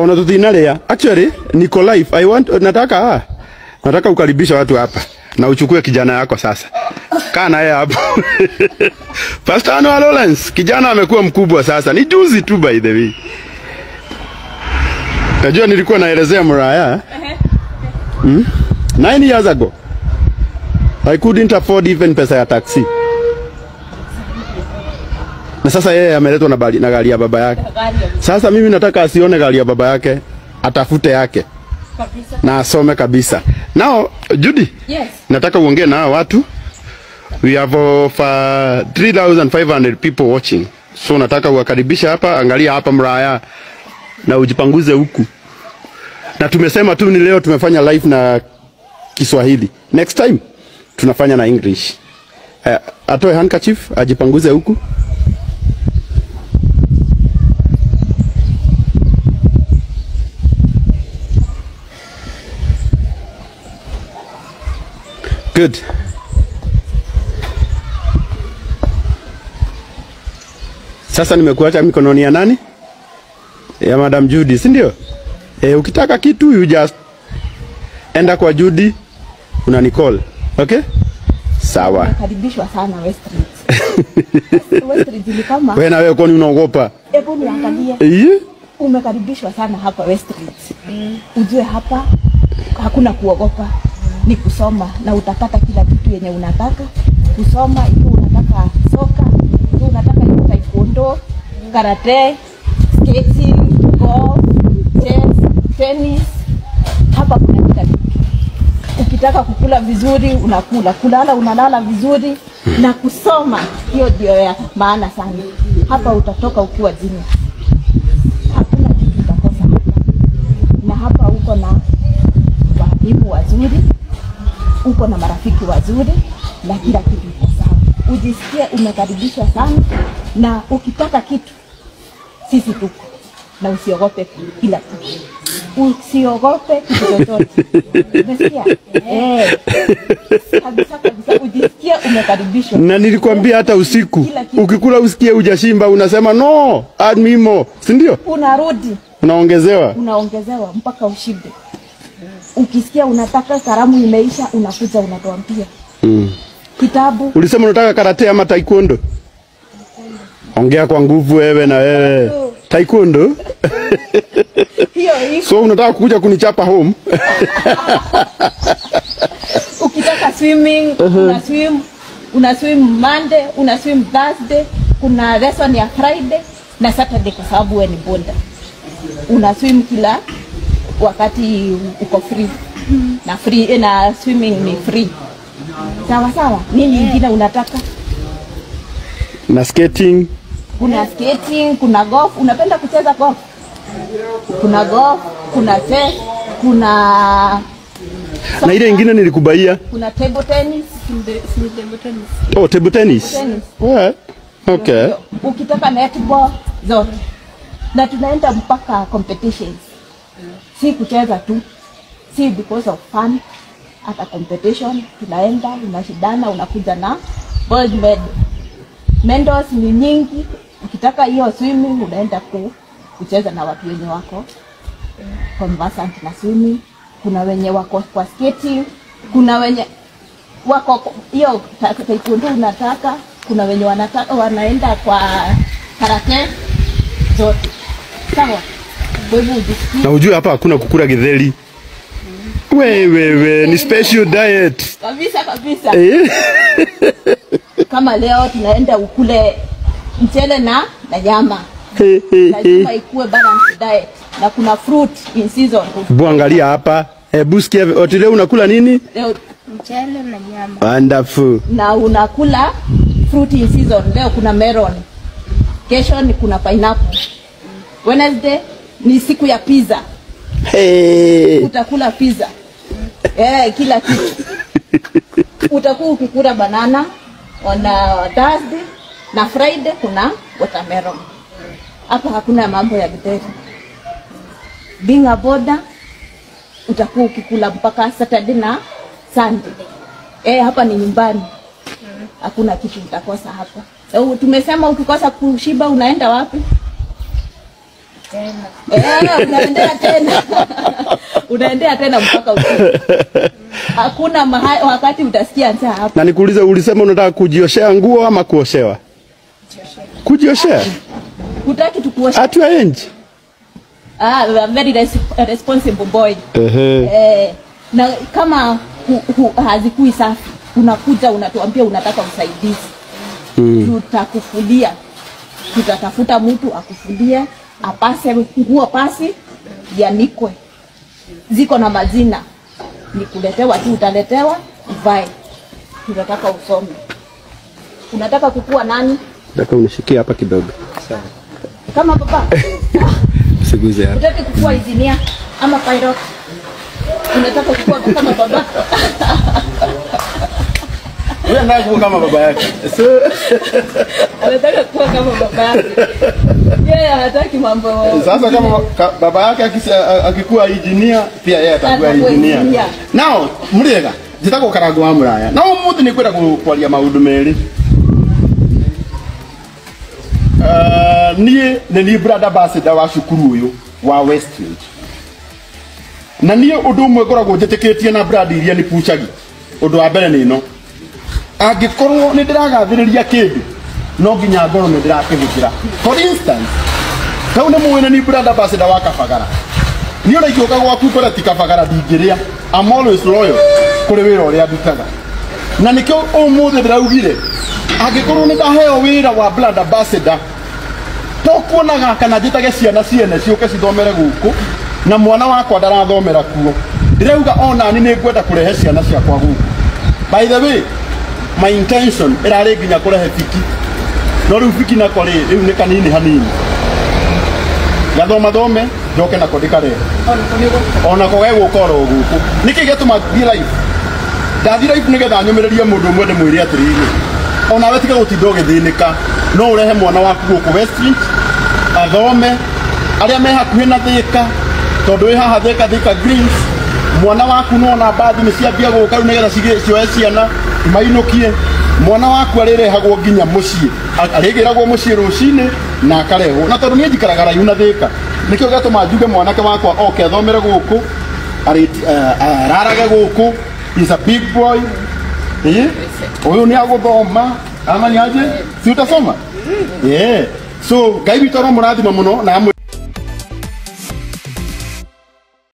Ona tutinalea. Actually, niko live. I want nataka nataka ukaribisha watu hapa na uchukue kijana yako sasa. Kaa na yeye hapo. Pastor Anwar Lawrence, kijana amekuwa mkubwa sasa. Ni juzi tu by the way. Najua nilikuwa naelezea Muraya. 9 years ago. I couldn't afford even pesa ya taxi. Na sasa yeye ameletwa na bali na gari ya baba yake. Sasa mimi nataka asione gari ya baba yake, atafute yake. Kabisa. Na asome kabisa. Now, Judy. Yes. Nataka uongee na watu. We have over 3,500 people watching. So nataka uwakaribisha hapa, angalia hapa Muraya na ujipanguze huku. Na tumesema tu ni leo tumefanya live na Kiswahili. Next time tunafanya na English. Atoe handkerchief, ajipanguze huku. Good. Sasa nimekuacha mikononi ya nani? Ya Madam Judy, si ndio? Ukitaka kitu you just enda kwa Judy, una Nicole. Okay? Sawa. Karibishwa sana Westridge. Westridge ni kama wewe na wewe kwani unaogopa? Hebu niangalie. Umekaribishwa sana hapa Westridge. Ujue hapa hakuna kuogopa. Ni kusoma na utapata kila kitu yenye unataka. Kusoma, ikiwa unataka soka, ikiwa unataka taekwondo, karate, skating, golf, chess, tennis. Hapa kuna kila kitu. Ukitaka kukula vizuri unakula, kulala unalala vizuri, na kusoma hiyo ndio ya maana sana. Hapa utatoka ukiwa genius. Hakuna kitu utakosa hapa. Na hapa uko na walimu wazuri, uko na marafiki wazuri, na kila kitu iko sawa. Ujisikie umekaribishwa sana, na ukitaka kitu sisi tuko. Na usiogope kila kitu. Usiogope kitu chochote. Umesikia? Kabisa kabisa, ujisikie umekaribishwa. Na nilikwambia hata usiku ukikula usikie hujashimba unasema no, add me more, si ndio? Unarudi. Unaongezewa. Unaongezewa mpaka ushibe. Ukisikia unataka karamu imeisha, unakuja unatuambia. Kitabu. Ulisema unataka karate ama taekwondo? Ongea kwa nguvu wewe na wewe. Taekwondo? Hiyo hiyo. So unataka kuja kunichapa home? Ukitaka swimming, una swim, una swim Monday, una swim Thursday, kuna lesson ya Friday na Saturday kwa sababu wewe ni bonda. Una swim kila wakati uko free. Na free na swimming ni free. Sawa sawa. Nini nyingine unataka? Na skating. Kuna skating, kuna golf. Unapenda kucheza golf? Kuna golf, kuna chess, kuna na ile nyingine nilikubaia. Kuna table tennis, table tennis. Oh, table tennis. Tennis. Yeah. Okay. Ukitaka netball zote. Na tunaenda mpaka competitions. Si kucheza tu. Si because of fun. Hata competition tunaenda, unashindana, unakuja na gold medal. Medals ni nyingi. Ukitaka hiyo swimming unaenda kucheza na watu wenye wako conversant na swimming. Kuna wenye wako kwa skating, kuna wenye wako hiyo taekwondo unataka, kuna wenye wanataka wanaenda kwa karate zote. Sawa. Kwa hivyo ujisikie. Na ujue hapa hakuna kukula githeri. Wewe ni special diet. Kabisa kabisa. Kama leo tunaenda ukule mchele na nyama. Lazima ikuwe balanced diet. Na kuna fruit in season. Buangalia hapa. Hebu sikia leo unakula nini? Leo mchele na nyama. Wonderful. Na unakula fruit in season. Leo kuna melon. Kesho ni kuna pineapple. Wednesday ni siku ya pizza. Hey. Utakula pizza. Kila kitu. Utakuwa ukikula banana on Thursday na Friday kuna watermelon. Hapa hakuna mambo ya githeri. Being a boarder utakuwa ukikula mpaka Saturday na Sunday. Hapa ni nyumbani. Hakuna kitu utakosa hapa. Tumesema ukikosa kushiba unaenda wapi? Tena. Unaendea tena. Unaendea tena mpaka usiku. Hakuna wakati utasikia njaa hapa. Na nikuulize, ulisema unataka kujioshea nguo ama kuoshewa? Kujioshea. Hutaki tukuoshe. At your age. Ah, we are very responsible boy. Na kama hazikui safi, unakuja unatuambia unataka usaidizi. Tutakufulia. Tutatafuta mtu akufulie, apase nguo pasi, yanikwe. Ziko na majina. Nikuletewa tu utaletewa, uvae. Tunataka usome. Unataka kukua nani? Nataka unishikie hapa kidogo. Sawa. Kama baba. Usiguze hapa. Unataka kukua engineer ama pilot? Unataka kukua kama baba? Wewe unataka kuwa kama baba yake. So anataka kuwa kama baba yake. Yeye hataki mambo. Sasa kama baba yake akikuwa engineer, pia yeye atakuwa engineer. Now, muriega, njitagwo Karango wa Muraya. Na umuthi ni kwenda kwaria maundu meri. Niĩ nĩ niĩ brand ambassador wa cukuru ũyũ wa Westfield. Na niĩ ũndũ ũmwe ngoragwo njĩtĩkĩtie na brand iria nĩ pucagi. Ũndũ wa mbere nĩ ĩno. Angĩkorwo nĩ ndĩragathĩrĩria kĩndũ, no nginya ngorwo nĩ ndĩrakĩhũthĩra. For instance, kau nĩ mũĩ nĩ niĩ brand ambassador wa Kabagara. Niĩ ona ingĩũka gwaku ngore ti Kabagara ndingĩrĩa. I'm always loyal kũrĩ wĩra ũrĩa ndutaga. Na nĩkĩo ũmũthĩ ndĩraugire, angĩkorwo nĩ ndaheo wĩra wa brand ambassador, tokuonaga kana njĩtage ciana ciene ciũke cithomere gũkũ, na mwana wakwa ndarathomera kuo. Ndĩrauga ona ni nĩ ngwenda kũrehe ciana ciakwa gũkũ. By the way, my intention ĩrarĩ nginya kũrehe biki. No rĩu biki nako rĩ, rĩu nĩ kanini hanini. Gathoma thome, njoke nako ndĩkarehe. Onako gegũka oro gũkũ. Nĩkĩ gĩatũma thiĩ live? Ndathiĩ live nĩgetha nyũmĩrĩrie mũndũ ũmwe ndĩmwĩre atĩrĩrĩ, onawe tiga gũtinda ũgĩthĩnĩka, no ũrehe mwana waku gũkũ Westridge athome, arĩa me hakuhĩ na Thika, tondũ wĩ haha Thika, Thika Greens, mwana waku no ona mbathi nĩ ciambia gũka rĩu nĩgetha cioe ciana imainũkie. Mwana waku arĩrehagwo nginya mũciĩ, arĩgĩragwo mũciĩ rũcinĩ na akarehwo. Na tondũ niĩ njikaraga raihu na Thika, nĩkĩo gĩatũma njuge mwanake wakwa oke athomere gũkũ, ararage gũkũ. He's a big boy. Ũyũ nĩ agũthoma ama ni aje? Si utasoma? Yeah. So Ngai witũ aromũrathima mũno na amwe